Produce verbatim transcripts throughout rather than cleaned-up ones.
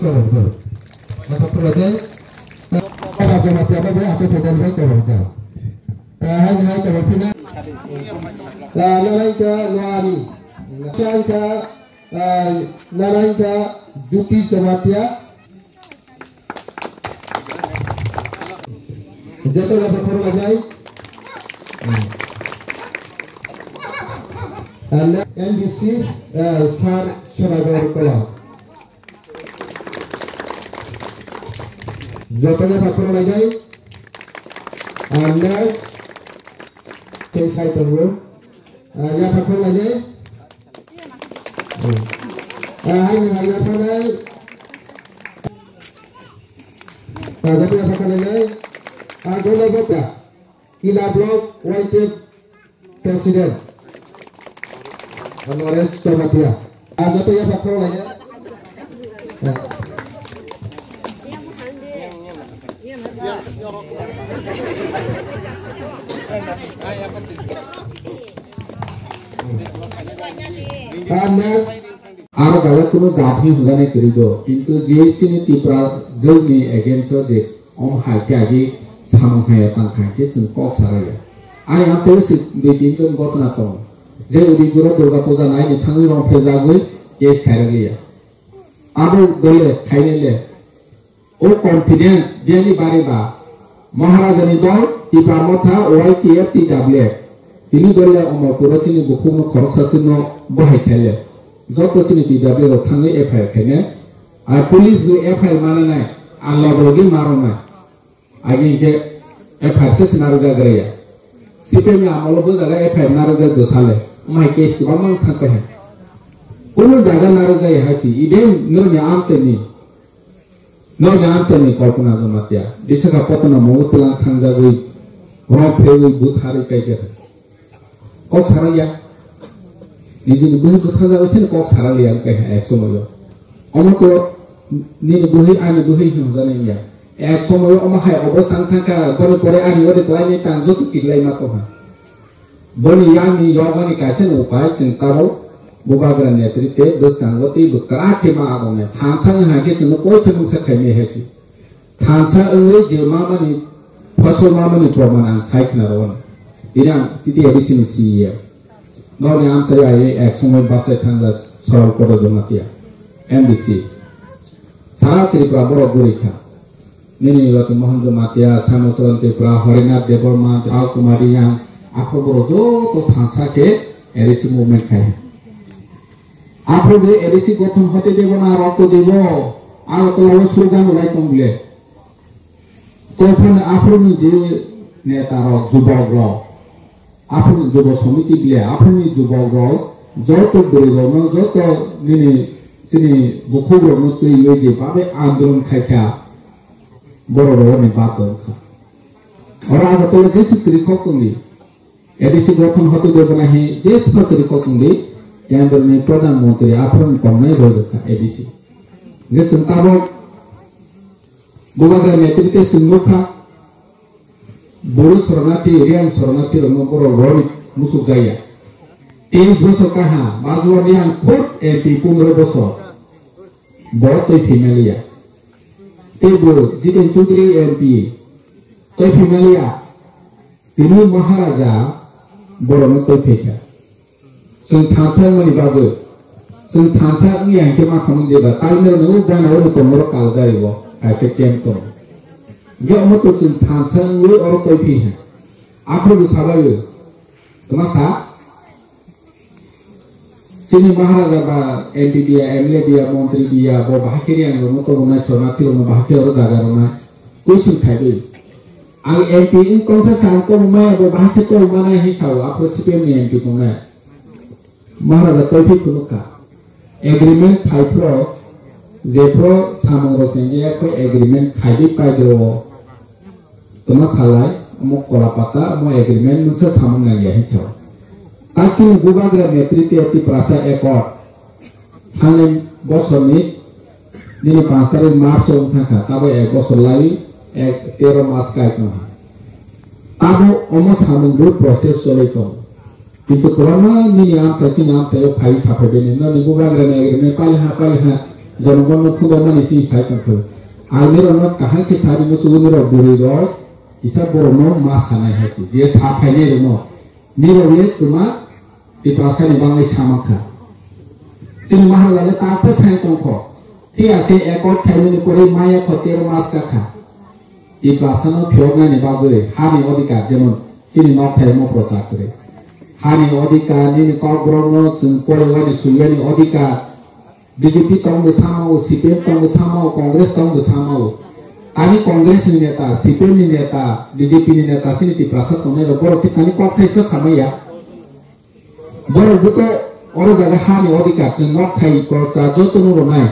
Asa pura de. Pada jama tiada be asa pura de kau baca. Hai hai kau pina. Naraika Loani. Sangka Naraika Juti Jamatia. Joto joto khorok lainai. And N B C, uh, Sir Sodagar Kola. Joto joto khorok lainai. And next, tei sai tongo. Ah, yapha khorok lainai. Ah, hai nang yapha nai. Ah, joto yapha khorok lainai. Ah, golo bokha. Ila Block Y T F President Honoris Chormatia. Ah, joto yapha khorok lainai. Ah, next. Aro gaya kuno jat hi hwnjani kwrwi do, kintu je chini Tipra jwkni against o je om hai khe agi samung hai tang khai khe chwng kok sa rwya. Ani amchai si dui tin jon gotna tongo. Je Udaipur o Durga Puja naini thangwi rong phejagwi case khairok liya. Abo dole khainai le. O confidence biyani bari ba Maharaja ni dol Tipra Motha Y T F T W F. Tini dole Omorpur o chini bukhuk no khoroksa chwng no bohai khaile. Joto chini T W F rok thangwi F I R khaine. A police bo F I R mananai, a lobologi maronai. Agi hingke F I R se sina rwjak raya. C P M ni amolo bo jaga F I R na rwjak do sale. Omai case kwbangma wng thang pai hai. Kunu jaga na rwjak hai si. Even nironi amchai ni. Nironi amchai ni Kalpana Jamatia. Bisakha potona mo utlang thangjagwi. Rok phegwi butharwi kaijak. Kok sarang ya. Nijini buhi bwtha jago sini kok sarang ya kai ha ek somoyo. Omo to nini buhi ani buhi hino jani ya. Ek somoyo omo hai obo sang thangka boni pore ani ode kwlai ni tang joto kiklai ma to ha. Boni yang ni yogani kaisa no upai chwng tabo bubagra netrite bwskango tei bwkra khe ma agonne thansa ha khe chwngno koi chwng sa khaini hai chi. Thansa wngwi je mamani phasal mamani proman ang sai khna rw-ano. Tini ang titi A D C ni C E M. Nokni amchai ai ek somoi bachai thangjak Sorol Koto Jamatia, M D C. Sara Tripura borok guri kha. Nini Roti Mohan Jamatia, Samo Choron Tripura, Horinath Debbarma, Rao Kumar Reang, aphuru borok joto thansa khe A D C movement khai. Aphuru de A D C gothon hote debo na rokto debo, Agartala o slogan rwlai tong bile. Tophani aphuru ni je neta rok, jubok rok, aphuru ni jubok somiti bile, aphuru ni jubok rok, joto bwrwi rok no, joto nini chini bukhuk rok no twiwi je babe andolon khai kha, borok rok ni bad tong kha. Oro Agartala jesa chwri kok tong di. A D C gothon hote de bwnahi je sipasari kokong di, kendroni Pradhan Mantri aphuruni tongnai roi rwkha A D C. Hingke chwng tabok bubagra netrite chwng nukha, buru Soronati, Reang Soronati rokno borok roni musuk jaya. Teis bosor kaha, Bajwani ang khud M P pondro bosor, bo tei phimaliya. Tei bo Jiten Chaudhary M P tei phimaliya. Tini Maharaja borokno twi phaikha. Chwng thansa wngmani bagwi, chwng thansa wngya hinkhe ma khamung jeba, talmero nungwi gana oro tongmoro kaljario, kaisa camp tongo. Hinkhe omo to chwng thansa wngwi oro twi phaikha. Aphuru sabaio, twma sa? Chini Maharaja ba M P biya, M L A biya, montri biya, bo bahai khe riyang rokno tongmani sona tirokno bahai khe oro jaga rwnai. Question khaiwi. Ang M P wng tongsa sa ang tongmaya bo bahai khe tongmanai hin sao, aphuru C P M ni M P tongnai. Maharaja toiphai phunukha. Agreement phaiphro, jephro samung rok chengya khe agreement khaiwi paidro. Toma salai, omo kola pata, omo agreement mungsa samung nangya hin sao. Takchini bubagra netrite Tiprasa Accord. Thangni bosorni nini panch tarik March o wngthangkha, tabo ek bosor lai, ek tero mas kai tongha. Tabo omo samung bo process cholai tongo. Kintu kwbangma nini amchai chini amchaio phai saphai bini, nini bubagrani agreement paliha paliha Jonogonno phunukmani simi sai tongkha. Ang nirokno kaham khe sari muchungo nirok bwrwirok kisa borokno ma sanai hai se. Je sa phainairokno nirok le kwma Tiprasani bangwi sa mankha. Chini Maharajale ta khe sai tongkho. Phiya se accord khaimani kwrwi maya kho tero mas kakha. Tiprasano phiyoknani bagwi hani odhikar, jemon chini nokthai mo prochar kwrwi. Hani odhikar, nini kokborokno chwng porewani suiyani odhikar. B J P tongbo samao, C P M tongbo samao, Congress tongbo samao. Ani Congress ni neta, C P M ni neta, B J P ni neta, chini Tiprasa tongnai rok borok khe tani kok thai khe samaya. Borok bo to oro jaga hani odhikar chwng nok thai prochar joto no rwnai.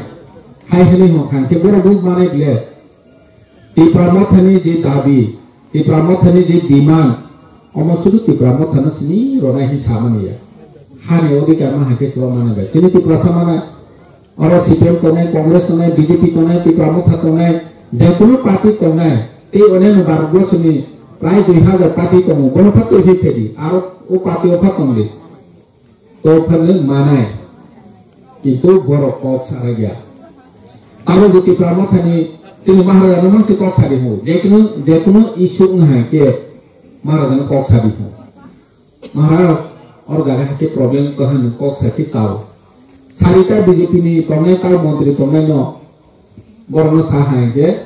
Hai hwnwi hwn kha khe borok bo manai bile. Tipra Mothani je dabi, Tipra Mothani je demand, omo sudu Tipra Mothano sini rwnai hin samani ya. Hani odhikar ma hai khe seba manai bai. Chini Tiprasa mana Oro C P M tongnai, Congress tongnai, B J P tongnai, Tipra Motha tongnai, jekunu party tongnai, tei oneno Bharatborsoni prai dui hazar party tongo, bono pha twi phaidi, aro o party o pha tongdi. To phano manai, kintu borok kok sarakya. Abo bo Tipra Mothani chini Maharajano mangsi kok sadi ho, jekunu, jekunu issue wng hai khe Maharajano kok sadi ho. Maharaj, oro jaga hai khe problem wngkha hwnwi kok sai khe chao. Sarita B J P ni tongnai tao montri tongnai no, borok no sa hai khe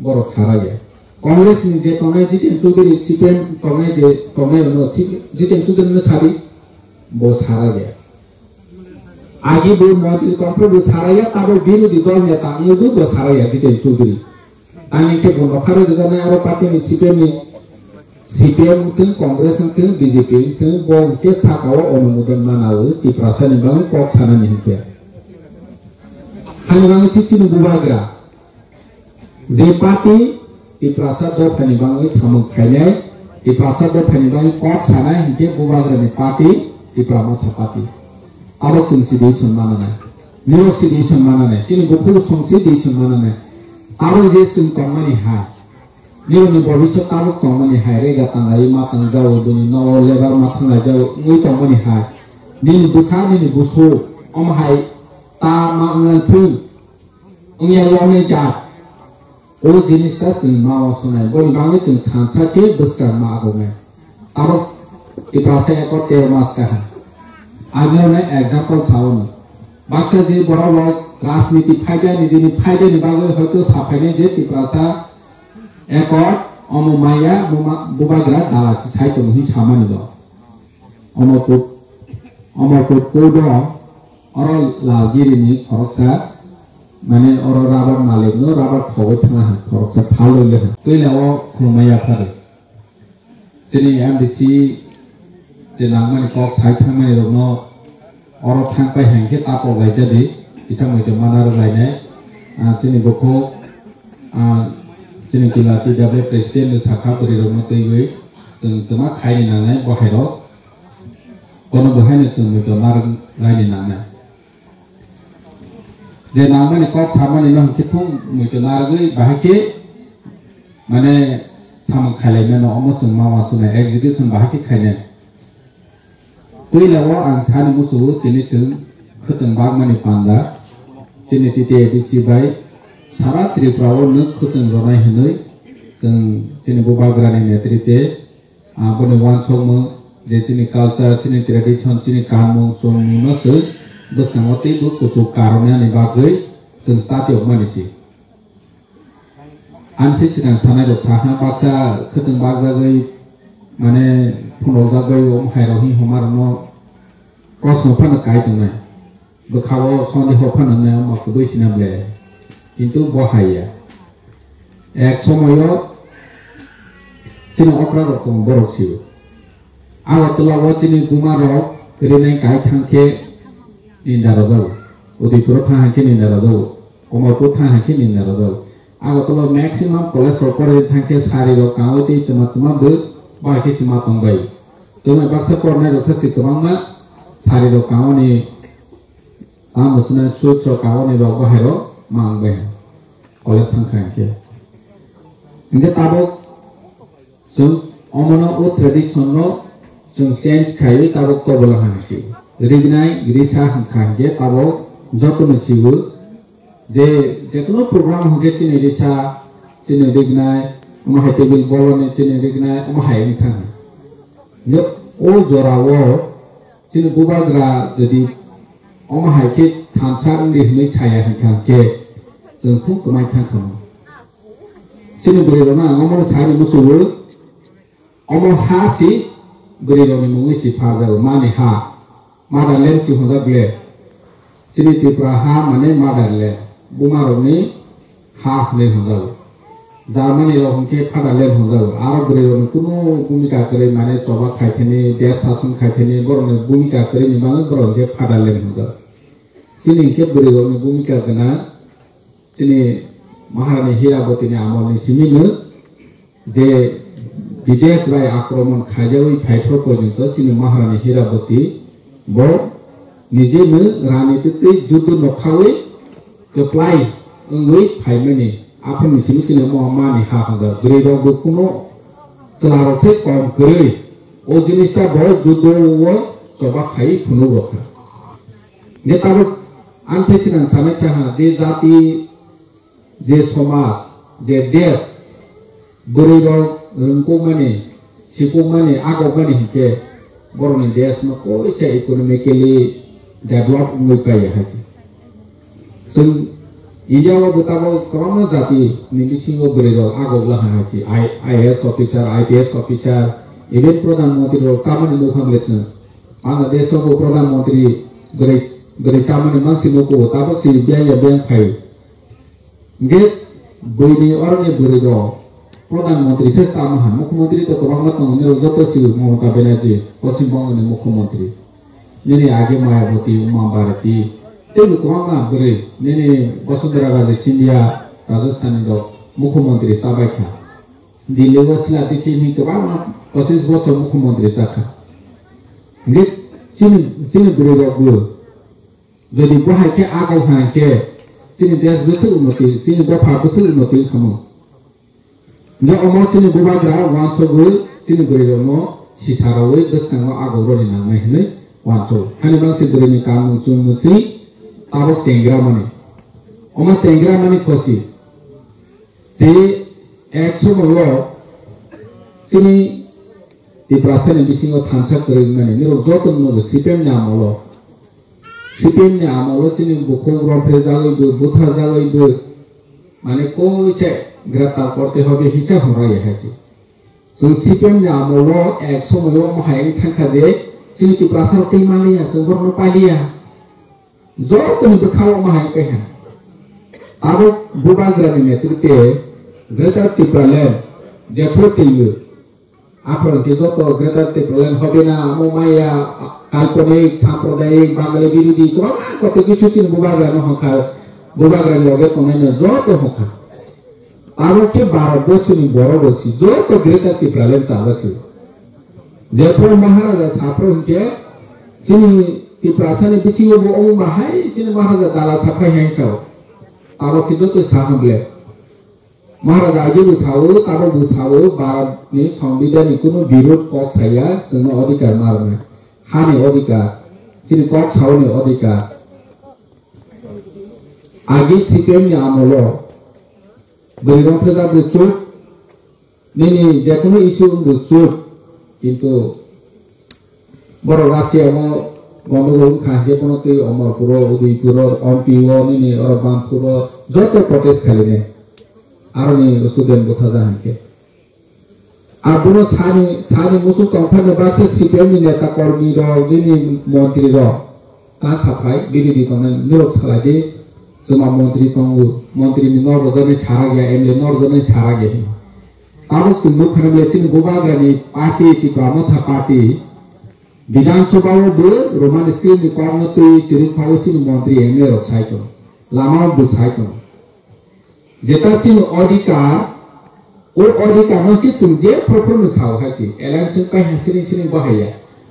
borok sara ya. Congress ni je tongnai Jiten Chowdhury, C P M tongnai je tongnai no, Jiten Chowdhury no sadi, bo sara ya. Agi bo montri tongphuru bo sara ya, tabo birodhi dol neta wngwi bo sara ya Jiten Chowdhury. Ani khe bo nokharwi rwjaknai aro party ni C P M ni, C P M wngthung, Congress wngthung, B J P wngthung, bo hwnkhe saka o onumodon manawi Tiprasa ni bagwi kok sanani hinkhe. Hani bagwi se chini bubagra je party Tiprasa dophani bagwi samung khainai, Tiprasa dophani bagwi kok sanai hinkhe bubagra ni party Tipra Motha party. Abo chwng si decision mananai. Nirok si decision mananai. Chini bukhuk song si decision mananai. Abo je chwng tongmani hai. Nirokni bobiswt tabuk tongmani hai. Rega tanglai ma tangjago, bini nogo lebar ma thanglai jago, wngwi tongmani hai. Nini bwsa, nini busu, omo hai ta ma wngna thung. Wngya yokni jat. O jinis ta chwng ma uansuknai. Boni bagwi chwng thansa khe bwskang ma agonai. Abo Tiprasa eko tero mas kaham. Agini example saono. Baksa je borok rok rajniti phaida ni, jini phaida ni bagwi hoito saphainai je Tiprasa eko omo maya buma-, bubagra dalasi sai tongo hin samani do. Omorpur, Omorpur Kudo, oro Lalgiri ni khoroksa, mane oro rabar malik no rabar khogwi thangna hai khoroksa phalwi le hai. Twila o khulumaya phari. Chini M D C je nangmani kok sai thangmani rokno oro thang pai hai khe tapo laijadi, kisa muitu mana rok lainai. Ah, chini bukhuk, ah, chini kila T W president ni sakha bwrwi rokno twiwi chwng twma khaini nangnai bohai rok. Kono bo haino chwng muitu narwk raini nangnai. Je nangmani kok samani no hinkhe thung muitu narwgwi bahai khe mane samung khailai mano, omo chwng ma uansuknai execution bahai khe khainai. Puila o ang sani muchungo tini chwng khwtwng bakmani panda chini T T A D C bai sara Tripura o nwk khwtwng rwnai hwnwi chwng chini bubagrani netrite Aboni uansukmung je chini culture, chini tradition, chini kanmung chumungno se bwskango teibo kuchuk karwnani bagwi chwng chatiokmani se. Ani se swkang sanai rok saha baksa khwtwng bakjagwi mane phunukjak bai o hai rok hi homa rokno kosno phano kai tongnai. Bwkha-o sondeho phano wngnai, omo kwbwi sina ble. Kintu bo hai ya. Ek somoyo chini okra rok tongo, borok sio. Agartala o chini buma rok rinai kai thang khe ninda rwjago. Udaipur o thang hai khe ninda rwjago. Komorpur thang hai khe ninda rwjago. Agartala maximum college rok porwi thang khe sari rok kangwi tei twma twma bwk bai khe sima tong bai. Chwng bai baksa pornai rok sachi kwbangma sari rok kangwi ni Tamo swnai suit rok kagoni rok bahai rok mang bai college thang kha hinkhe. Hinkhe tabuk chwng omono o tradition no chwng change khaiwi tabuk tobola hang si. Rignai risa hwnkha hinkhe tabuk jotono siwo Je, je kono program hwnkhe chini risa, chini rignai, omo hai table boloni chini rignai, omo hai wng thang. Je o jora o chini bubagra jodi omo hai khe thansa wngdi hwnwi saya hwnkha khe chwng thung kwmai thang kha. Chini bwrwi rokno ang omo sai muchungo. Omo ha si bwrwi rokni mungwi si pharjago, mani ha, motherland si hwnjak le. Chini Tripura ha mane motherland, buma rokni ha hwnwi hwnjago. Germany rok hwnkhe fatherland hwnjago. Aro bwrwi rokni kunu bhumika kwrwi mane choba khaithani, desh sason khaithani, borokni bhumika kwrwini bagwi borok hwnkhe fatherland hwnjago. Chini hwnkhe bwrwi rokni bhumika gwnang, chini Maharani Hirabotini amolni simi no je bidesh bai akromon khaijagwi phaithok porjonto chini Maharani Hiraboti bo nijeno rani twtwi juddo nokhawi kwplai wngwi phaimani aphangni simi chini mo mani ha hwnjak. Bwrwi rok bo kuno chwla rok se kom kwrwi o jinis ta bo juddo o choba khai phunuk rok kha. Neta bo ang se sinang sanai saha je jati je somaj, je desh, bwrwi rok rwngkukmani, sikukmani, agokmani hinkhe borokni desh no koisa economically develop wngwi paiya hai se. Chwng India o bwtabo kwbangma jati ni bisingo bwrwi rok agok laha hai se. I-, IAS officer, IPS officer, even Pradhan Mantri rok chamani nukha bwle chwng. Bangladesh o bo Pradhan Mantri bwrwi, bwrwi chamani mangsi nuko, tabok si biyang ya biyang phaio. Hingke buini oroni bwrwi rok Pradhan Mantri se chama ha, Mukhyamantri to kwbangma tongo, nini joto sio Mamata Banerjee, Poschim Bongo ni Mukhyamantri. Nini age Mayawati, Uma Bharati, teibo kwbangma bwrwi, nini Vasundhara Raje Scindia, Rajasthan ni rok Mukhyamantri chabai kha. Delhi o sila dikhi ni kwbangma pochis bosor Mukhyamantri chakha. Hingke chini, chini bwrwi rok bo Jodi bo hai khe agok hai khe chini desh bwswk unnoti, chini dopha bwswk unnoti wngkha mo. Hingkhe omo chini bubagra uansugwi chini bwrwi rokno sisa rwui bwskango agok rwni nangnai hinwi uansuk. Hani bangsi bwrwini kanmung chumung chini tabok chengra mani. Omo chengra mani khosi. Je ek somoio chini Tiprasani bisingo thansa kwrwi wngmani, nirok joto nugo C P M ni amolo. C P M ni amolo chini bukhuk romphre jagwibo, butha jagwibo, mane koise greptar korte hobe hisa hwnraya hai se. Chwng C P M ni amolo ek somoio omo hai wng thangkha je chini Tiprasa rok tei manliya, chwng borokno pailiya. Jotoni bwkhao omo hai wngkha. Abo bubagrani netrite Greater Tipraland jephru twiwi. Aphuru hwnkhe joto Greater Tipraland hobe na omo maya kalponik, sampradayik, Bangali birodhi kwbangma koto kisu chini bubagrano hwnkha, bubagrani loge tongnaino joto hwnkha. Abo khe Bharat borsoni borok rok si joto Greater Tipraland chalo si. Jephru Maharaja saphru hwnkhe chini Tiprasani bisingo bo omo bahai chini Maharaja dala saphai hai sao. Abo khe joto sa hwnle. Maharaja age bo sao, tabo bo sao, Bharat ni Songbidan ni kunu birod kok saya, chwngno odhikar ma rwnai. Hani odhikar, chini kok saoni odhikar. Age C P M ni amolo, bwrwi rok phejak bo chuk, nini jekunu issue wngbo chuk, kintu borok Russia o gondogol wngkha hwnkhe bono twi Omorpuro, Udaipuro, Ompi o, nini oro Bampuro joto protest khaline. Aroni student buthaja hwnkhe. Abono sani, sani muchung tongphani baksa C P M ni neta kormi rok, nini montri rok. Ta saphai, bini di tongnai norok salai di, chwma montri tongo, montri ni nor rwjaknai sarak ya, M L A nor rwjaknai sarak ya hino. Tabuk chwng nukha nai chini bubagra ni party, Tipra Motha Party, Bidhan Sabha o bo Roman script ni kokno twi chirikha o chini montri M L A rok sai tongo, lama o bo sai tongo. Jeta chini odhikar, o odhikar no khe chwng je proper no sao hai se, alliance pai ha siring siring bahai ya.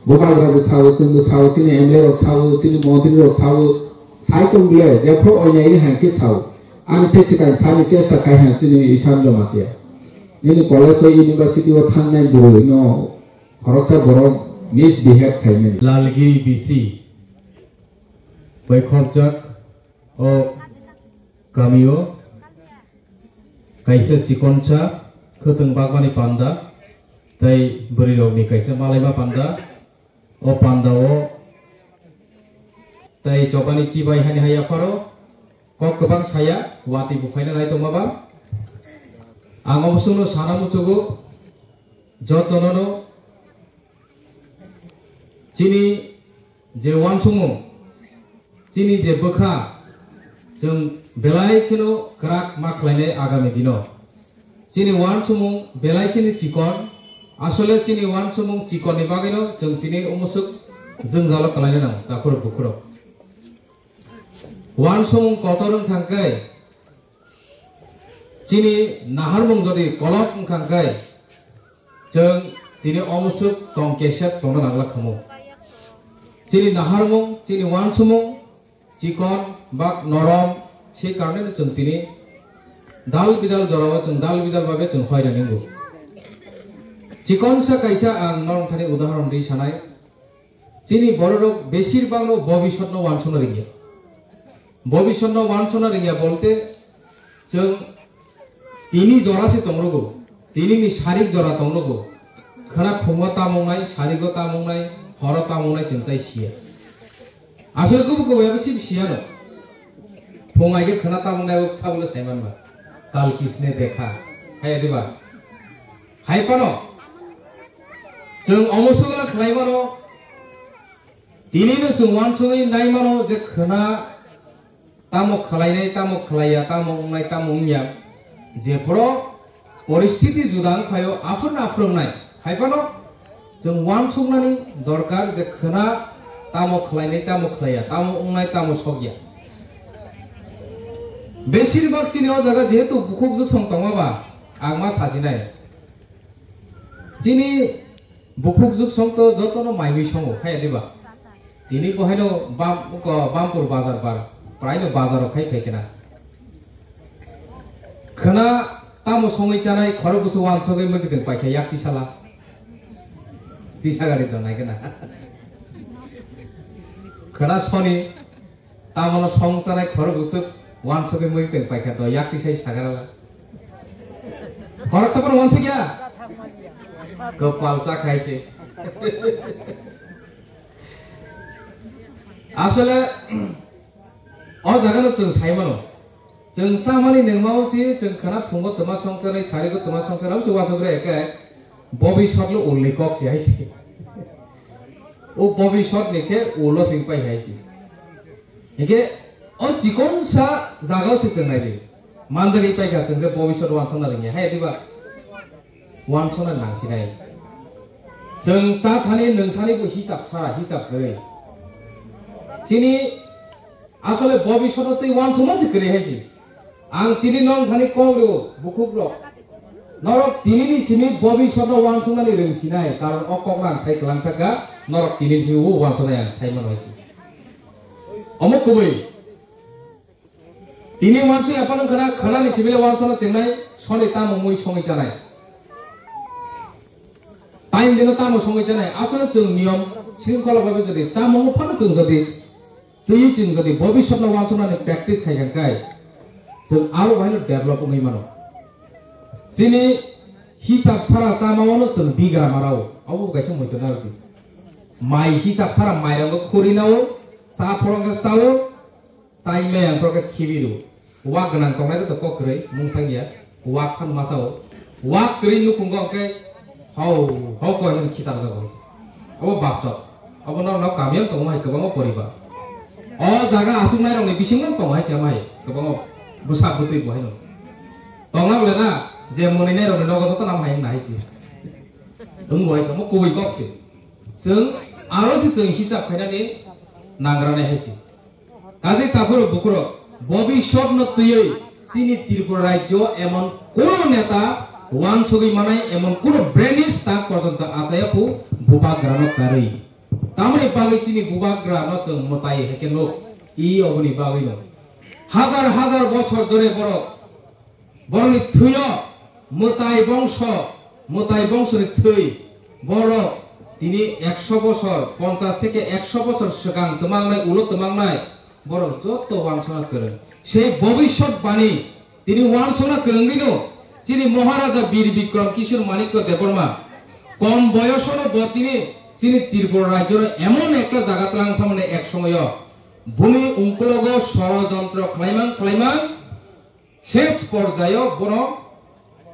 Bubagra bo sao, chwng bo sao, chini M L A rok sao, chini montri rok sao, sai tong bile, jephru oinai ri hai khe sao. Ani che chikang sani chesta khai ha chini Ishan Jamatia. Nini college o university o thangnai bwrwi no khoroksa borok misbehave khaimani. Lalgiri B C bai khopjak o Kamio kaisa chikonsa khwtwng bagmani panda tei bwrwirokni kaisa malaima panda. O pandao tei chobani chibai hani hai yapharo kok kwbang saya, watwi buphaina nai tongma ba. Ang omo chwngno sana muchugo, jotonono chini je uansukmung, chini je bwkha, chwng belai kheno kwrak ma khlainai agami dino. Chini uansukmung belai kheno chikon, asole chini uansukmung chikonni bagwino chwng tini umusuk jwngjalo kwlaina nango, takhurok bukhurok. Uansukmung kotor wngkha khe, chini naharmung jodi kolok wngkha khe, chwng tini omusuk tong kesep tongna nangla khamu. Chini naharmung, chini uansukmung chikon bak norom, se karone no chwng tini dal bidal jorao chwng dal bidal babe chwng hoira ningo. Chikonsa kaisa ang norok thani udahoron ri sanai. Chini bororok besir bangno bobisotno uansukna rwngya. Bobisotno uansukna rwngya bolte chwng tini jora se tongrugo, tini ni sarik jora tongrugo, khwna khungo tamo wngnai, sarigo tamo wngnai, horo tamo wngnai chwng tai siya. Asole kubu kubu abo sib siya no. Phung aige khwna tamo wngnai abo sabulo saimanba. Kal kisne dekha. Hai diba? Hai pano. Chwng omo sugula khlai mano. Tini no chwng uansugwi nai mano je khwna tamo khlainai, tamo khlaiya, tamo wngnai, tamo wngya. Jephuru poristiti juda wngkhaio, aphuru no aphuru wngnai. Hai phano chwng uansuknani dorkar je khwna tamo khlainai, tamo khlaiya, tamo wngnai, tamo sokya. Besir bak chini o jaga jehetu bukhuk juksong tongma ba, ang ma sajinai. Chini bukhuk juksong to jotono maiwi songo, hai diba? Tini bo haino bam-, ko Bampur bazar bar, praino bazaro khai phai kena. Khwna tamo songwi chanai khorok busu uansugwi mwkhitwng paikha yak tisala. Tisa gari dong nai kena. Khwna soni tamono song chanai khorok busu uansugwi mwkhitwng paikha do yak tisai sagarala. Khorok sapan uansugya? Kwpal chakhai se. Asole, o jaga no chwng sai mano. Chwng chamani nengmao si chwng khwna phungo twma songcharnai, sarigo twma songcharnai, se uansuk re ke bobisot lo ulni kok si hai si. O bobisot ni khe ulo sing pai hai si. Hingke o chikonsa jagao se chwng nai di. Manjagwi paikha chwng je bobisot uansukna rwngya. Hai diba? Uansukna nangsinai. Chwng cha thani nwng thani bo hisab sara, hisab kwrwi. Chini asole bobisotno tei uansukma se kwrwi hai se. Ang tini nong thani kok rw bukhuk rok. Norok tini ni simi bobisotno uansuknani rwngsinai, karon o kok rang sai kwlang thaka, norok tini ni simi bo uansuknai ang sai mano hai se. Omo kubui. Tini uansuk ya phano khwna, khwnani sibile uansukno chengnai, soni tamo mui songwi chanai. Time dino tamo songwi chanai. Asole chwng niyom, shringkhola bhabe jodi chamung phano chwng jodi twiwi chwng jodi bobisotno uansuknani practice khai kha khe, chwng aro bahaino develop wngwi mano. Chini hisab sara chamao no chwng bigra marao, obo kaisa muitu narwdi. Mai hisab sara mairango khuri nao, cha phorong khe chao, Chai maya ang khe khibiru. Wak gwnang tongnai rok to kok kwrwi, mung sang ya. Wak phan masa o. Wak kwrwi nukhungo hwnkhe hau, hau koi jani khitar jago. Obo bastob. Obo norok no kami ang tongo hai kwbangma poribar. O jaga aswk nai rokni bisingo tongo hai se mai kwbangma bwsa bwtwi bo haino. Tongna bole na je moni nai rokni nogo joto nam hai wngna hai se. Wngbo hai se, omo kubui kok se. Chwng aro se chwng hisab khainani nangra nai hai se. Kaje taphuru bukhurok, bobisotno twiwi chini Tripura rajyo emon kuno neta wansugwi manai, emon kuno brainless tak porjonto achaya phu bubagrano karwi. Tamoni bagwi chini bubagrano chwng mwtai hai khe nuk, i oboni bagwino. Hajar hajar bochor dhore borok Borokni thwio mwtai bongso, mwtai bongsoni thwi, borok tini ekso bosor, ponchash theke ekso bosor swkang twmangnai, ulo twmangnai, Borok joto wansokna kwrwng. Sei bobiswt bani tini wansokna kwrwngwino chini Maharaja Bir Bikram Kishore Manikya Debbarma kom boyosono bo tini chini Tripura rajyoro emon ekta jaga tlang samani ek somoyo buni ungkulogo sorojontro khlaimang khlaimang ses porjayo bono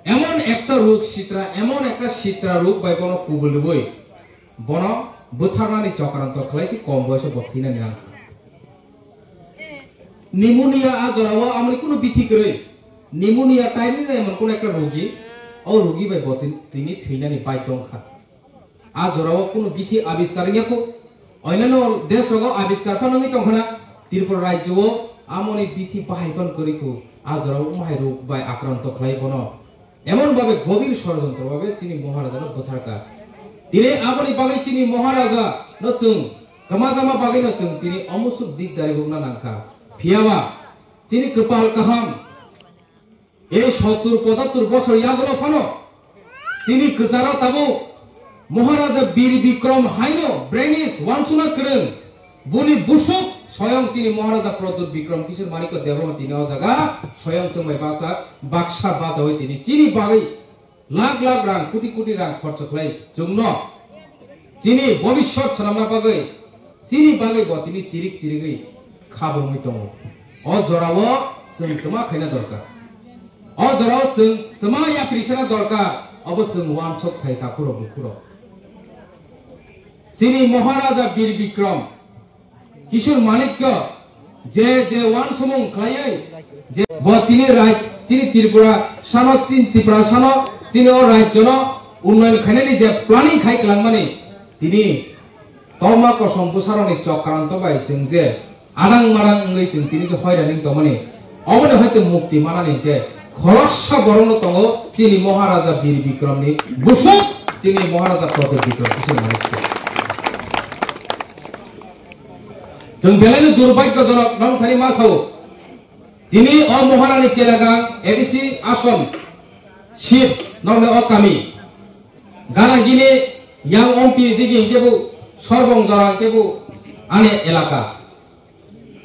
emon ekta ruk sitra, emon ekta sitra ruk bai bono kubul rwui bono bwtharnani chokranto khlai se kom boyoso bo thwinani nang kha. Pneumonia a jorao amoni kunu bithi kwrwi. Pneumonia type ni emon kunu ekta rogi, o rogi bai bo tin-, tini thwinani bai tong kha. A jorao kunu bithi abiskar wngya kho. Oinano desh rogo abiskar phano wngwi tong khna, Tripura rajyo o amoni bithi bahai phano kwrwi kho. A jorao wng hai rok bai akranto khlai bono emon babe gobir sorojontro babe chini Maharaja no bwthar kha. Tini aboni bagwi chini Maharaja no chwng kwmajama bagwi no chwng tini omusuk dik dari rok na nang kha. Phiyaba chini kwpal kaham, ei sottur pochattur bosor yagulo phano chini kwcharo tabuk Maharaja Bir Bikram haino branish wansukna kwrwng, buni busuk soyong chini Maharaja Pradyut Bikram Kishore Manikya Debbarma tini o jaga soyong chwngbai bacha baksa bachawi tini chini bagwi lakh lakh rang, koti koti rang khorcho khlai chwngno chini bobiswt swnamna bagwi, chini bagwi bo tini chirik chirigwi khabumwi tongo. O jorao chwng twma khaina dorkar. O jorao chwng twma yapri sana dorkar. Obo chwng wansok thai takhurok bukhurok. Chini Maharaja Bir Bikram Kishore Manikya je je wansomung khlaiwi je bo tini raj chini Tripura sano, chini Tripura sano, chini o rajyono unnoyon khainani je planning khai kwlangmani, tini toma kosom bwsarokni chokranto bai chwng je adang madang wngwi chwng tini je hoirani tongmani, oboni hoite mukti manani hinkhe khoroksa borokno tongo chini Maharaja Bir Bikramni busuk, chini Maharaja Pradyut Bikram Kishore Manikya. Chwng belaino durbhagyojonok nongthani ma sao. Tini o Maharani Chelagang A D C ason seat nokni o kami. Gana gini yang ompi digi hingkebu sorbong jora hingkebu ani elaka.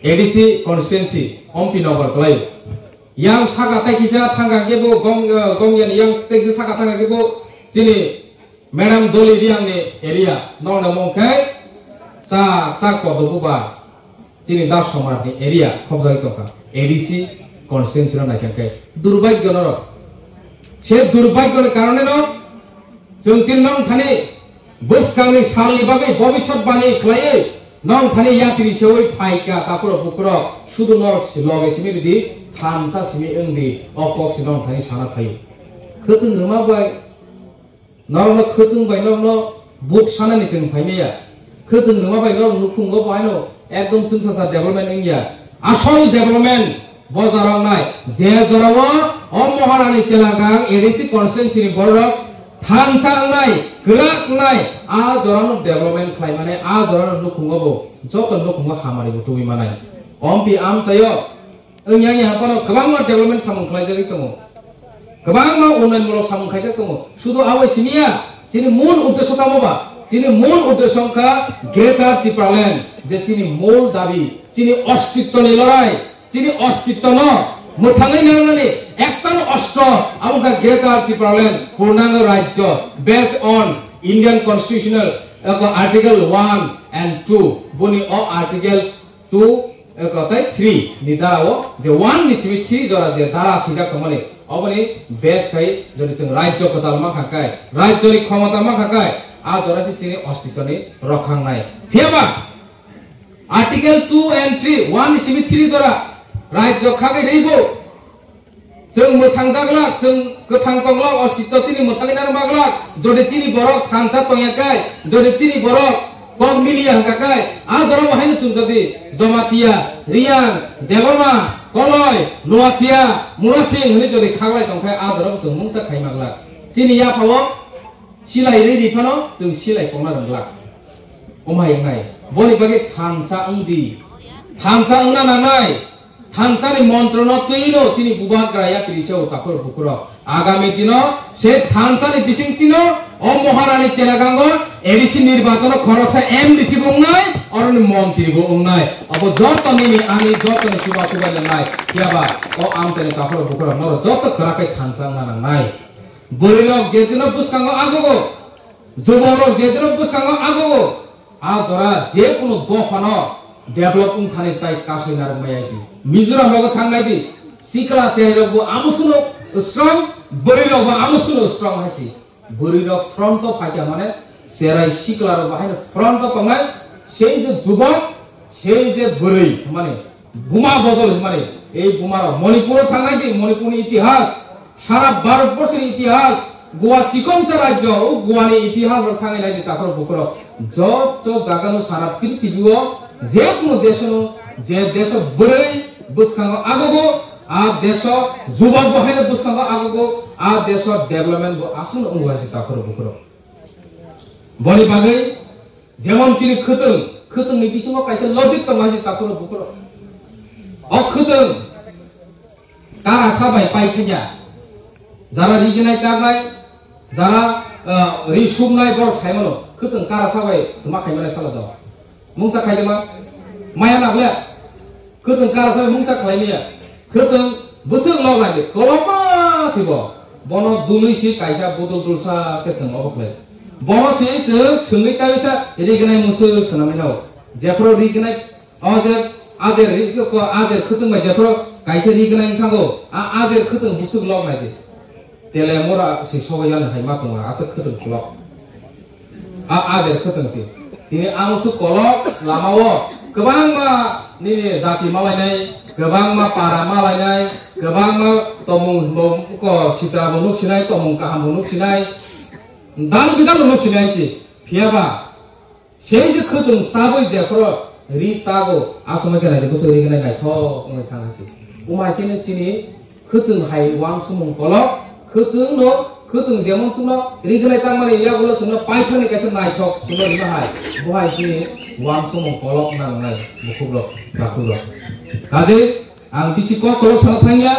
A D C constituency ompi nokbar kwlai. Yang saka tai kisa thangka hingkebu gong, eh, gong yani yang tai kisa saka thangka hingkebu chini Madam Doli Riangni area, nokni mung khe cha, cha kodo buba, chini Das Somrat ni area khobjagwi tongkha, A D C constituency no naikha khe. Durbhagyo norok. Se durbhagyo ni karone no, chwng tin nong thani bwskangni salni bagwi bobiswt bani khlaiwi nong thani yapri sewi phaikha, takhurok bukhurok, sudu norok si loge simi ridi, thansa simi wngdi, o kok si nong thani sana phaio. Khwtwng rwma bai, norokno khwtwng bai norokno buk sanani chwng phaimaya. Khwtwng rwma bai norok nukhungo bo haino ekdom chwngsacha development wngya. Asol development bo jora wngnai. Je jorao o Maharani Chelagang A D C constituency ni borok thansa wngnai, kwrak wngnai, a jorano development khlai mane, a jorano nukhungo bo joto nukhungo hamari bo tubui manai. Ompi amchaio Wngya wngya haphano kwbangma development samung khlaijagwi tongo, kwbangma unnayonmulok samung khaijak tongo. Sudu abo simiya, chini mul uddesho tamo ba? Chini mul uddesho wngkha Greater Tipraland, je chini mul dabi, chini ostitwni lorai, chini ostitwno mwthangwi narwknani ektano ostro, abo wngkha Greater Tipraland, purnango rajyo, based on Indian Constitutional, eko Article one and two, boni o Article two, eko tei three ni dara o je one ni simi three jora je dara swijak tongmani, oboni base khai jodi chwng rajyo kwtal mankha kai, rajyoni khomota mankha kai, a jora se chini ostitwni rokhangnai. Phiyaba Article two and three, one ni simi three jora rajyo khagwi rwibo, chwng mwthangjaglak, chwng kwthang tonglak, ostitw chini mwthangwi narwkmaglak, jodi chini borok thansa tongya kai, jodi chini borok kok miliya hwnkha kai, a jora bo haino chwng jodi Jamatia, Riyang, Debbarma, Koloi, Noatia, Murasing hwnwi jodi khaklai tongkhai, a jora bo chwng mungsa khaimaglak. Chini yaphao silai rwi rwi phano chwng silai kokna rwnglak. Omo hai wngnai, boni bagwi thansa wngdi, thansa wngna nangnai. Thansani montrono twino chini bubagra yapri sao takhur bukhurok. Agami dino se thansani bisingtwino o Maharani Chelagango A D C nirbachono khoroksa M D C bo wngnai, oroni montri bo wngnai. Obo joto nini ani joto ni chuba chuba nwngnai. Phiya ba o amchaini takhorok bukhorok norok joto kwrak khe thansa wngna nangnai. Bwrwirok je dino bwskango agogo, jubokrok je dino bwskango agogo, a jora je kunu dophano develop wngthani tai kasui narwk maya si. Mizoram rogo thangnai di, sikla cherai rok bo amo suno strong, bwrwi rok bo amo suno strong hai si. Bwrwi rok front o phaikha mane cherai sikla rok bo haino front o tongnai, sei je jubok, sei je bwrwi mane buma bodol hinmani, ei buma rok Manipur o thangnai di, Manipur ni itihas, sara Bharat borso ni itihas, Goa chikonsa rajyo, o Goa ni itihas rok thangwi nai di takhorok bukhorok. Joto jaga no sara prithibi o, je kunu desh no, je desh o bwrwi bwskango agogo, a desh o jubok bo haino bwskango agogo, a desh o development bo aswk no wngo hai se takhorok bukhorok. Boni bagwi Jemon chini khwtwng, khwtwng ni bisingo kaisa logic tongo hai se takhorok bukhorok. O khwtwng karasa bai pai thangya. Jara ri gnai taknai, jara, ah, ri sumnai borok sai mano. Khwtwng karasa bai tma khai mano sala do. Mungsa khai de ma? Maya na ble? Khwtwng karasa mungsa khlai maya. Khwtwng bwswk lok nai di, kolokma si bo. Bono dului si kaisa budul dulsa khe chwng obo khlai. Bono si chwng swngwi kaisa ri gnai mungsa swnamwi nao. Jephru ri gnai, o je ajer ri ko ajer khwtwng bai jephru kaisa ri gnai wngthango, a ajer khwtwng bwswk lok nai di. Tele mora si sogo yan hai ma tongo, aswk khwtwng kolok. A ajer khwtwng si. Tini ang su kolok lama o kwbangma nini jati malainai, kwbangma para malainai, kwbangma tomung bo ko sitra bo nuk sinai, tomung kaham bo nuk sinai. Dal bidal nuk sinai si. Phiya ba sei je khwtwng sabwi jephru ri tago, a somoi khe nai de bwswk ri gnai naithok wngwi thang si. Umai khe chini Khwtwng hai uansukmung kolok, khwtwng no, khwtwng jemon chwngno ri gnai tangmani yagulo chwngno paithakni kaisa naithok chwngno rima hai, bo hai chini uansukmung kolok nangnai bukhukrok, bakhukrok. Kajei ang bisi kok kolok sana thangya.